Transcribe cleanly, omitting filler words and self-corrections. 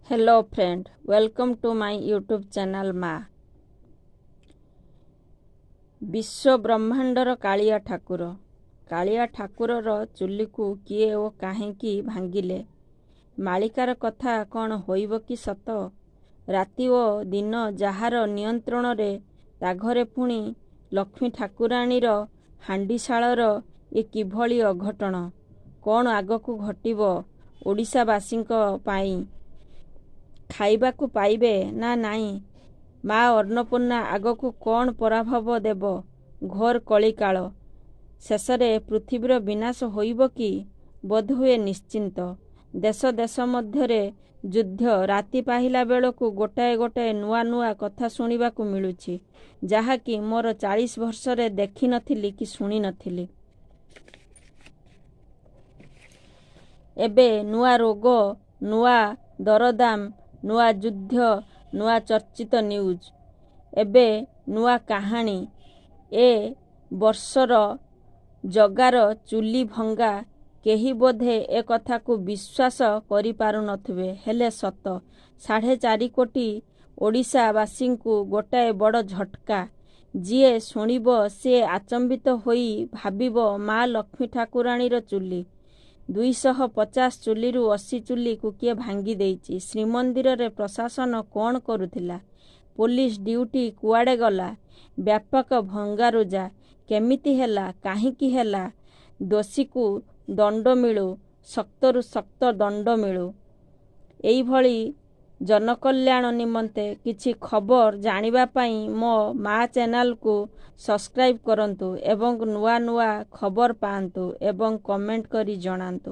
Hello friend, welcome to my YouTube channel. ମା ବିଶ୍ୱ ବ୍ରହ୍ମାଣ୍ଡର କାଳିଆ ଠାକୁର, କାଳିଆ ଠାକୁରର ଚୁଲିକୁ କିଏ ଓ କାହିଁକି ଭାଙ୍ଗିଲେ? ମାଳିକାର କଥା କ'ଣ ହୋଇବ କି ସତ? ରାତି ଓ ଦିନ ଯାହାର ନିୟନ୍ତ୍ରଣରେ, ତା ଘରେ ପୁଣି ଲକ୍ଷ୍ମୀ ଠାକୁରାଣୀର ହାଣ୍ଡିଶାଳର ଏ କିଭଳି ଅଘଟଣ? କ'ଣ ଆଗକୁ ଘଟିବ ଓଡ଼ିଶାବାସୀଙ୍କ ପାଇଁ? ଖାଇବାକୁ ପାଇବେ ନା ନାହିଁ? ମା ଅନ୍ନପୂର୍ଣ୍ଣା ଆଗକୁ କ'ଣ ପରାଭବ ଦେବ? ଘୋର କଳିକାଳ ଶେଷରେ ପୃଥିବୀର ବିନାଶ ହୋଇବ କି? ବୋଧହୁଏ ନିଶ୍ଚିନ୍ତ। ଦେଶ ଦେଶ ମଧ୍ୟରେ ଯୁଦ୍ଧ। ରାତି ପାହିଲା ବେଳକୁ ଗୋଟାଏ ଗୋଟାଏ ନୂଆ ନୂଆ କଥା ଶୁଣିବାକୁ ମିଳୁଛି, ଯାହାକି ମୋର 40 ବର୍ଷରେ ଦେଖିନଥିଲି କି ଶୁଣିନଥିଲି। ଏବେ ନୂଆ ରୋଗ, ନୂଆ ଦରଦାମ, ନୂଆ ଯୁଦ୍ଧ, ନୂଆ ଚର୍ଚ୍ଚିତ ନ୍ୟୁଜ୍, ଏବେ ନୂଆ କାହାଣୀ। ଏ ବର୍ଷର ଜଗାର ଚୁଲି ଭଙ୍ଗା। କେହି ବୋଧେ ଏ କଥାକୁ ବିଶ୍ୱାସ କରିପାରୁନଥିବେ, ହେଲେ ସତ। 4.5 କୋଟି ଓଡ଼ିଶାବାସୀଙ୍କୁ ଗୋଟାଏ ବଡ଼ ଝଟକା। ଯିଏ ଶୁଣିବ ସିଏ ଆଚମ୍ବିତ ହୋଇ ଭାବିବ, ମା ଲକ୍ଷ୍ମୀ ଠାକୁରାଣୀର ଚୁଲି, 250 ଚୁଲିରୁ 80 ଚୁଲିକୁ କିଏ ଭାଙ୍ଗି ଦେଇଛି? ଶ୍ରୀମନ୍ଦିରରେ ପ୍ରଶାସନ କ'ଣ କରୁଥିଲା? ପୋଲିସ ଡ୍ୟୁଟି କୁଆଡ଼େ ଗଲା? ବ୍ୟାପକ ଭଙ୍ଗାରୁଜା କେମିତି ହେଲା? କାହିଁକି ହେଲା? ଦୋଷୀକୁ ଦଣ୍ଡ ମିଳୁ, ଶକ୍ତରୁ ଶକ୍ତ ଦଣ୍ଡ ମିଳୁ। ଏଇଭଳି ଜନକଲ୍ୟାଣ ନିମନ୍ତେ କିଛି ଖବର ଜାଣିବା ପାଇଁ ମୋ ମା ଚ୍ୟାନେଲକୁ ସବସ୍କ୍ରାଇବ୍ କରନ୍ତୁ ଏବଂ ନୂଆ ନୂଆ ଖବର ପାଆନ୍ତୁ ଏବଂ କମେଣ୍ଟ କରି ଜଣାନ୍ତୁ।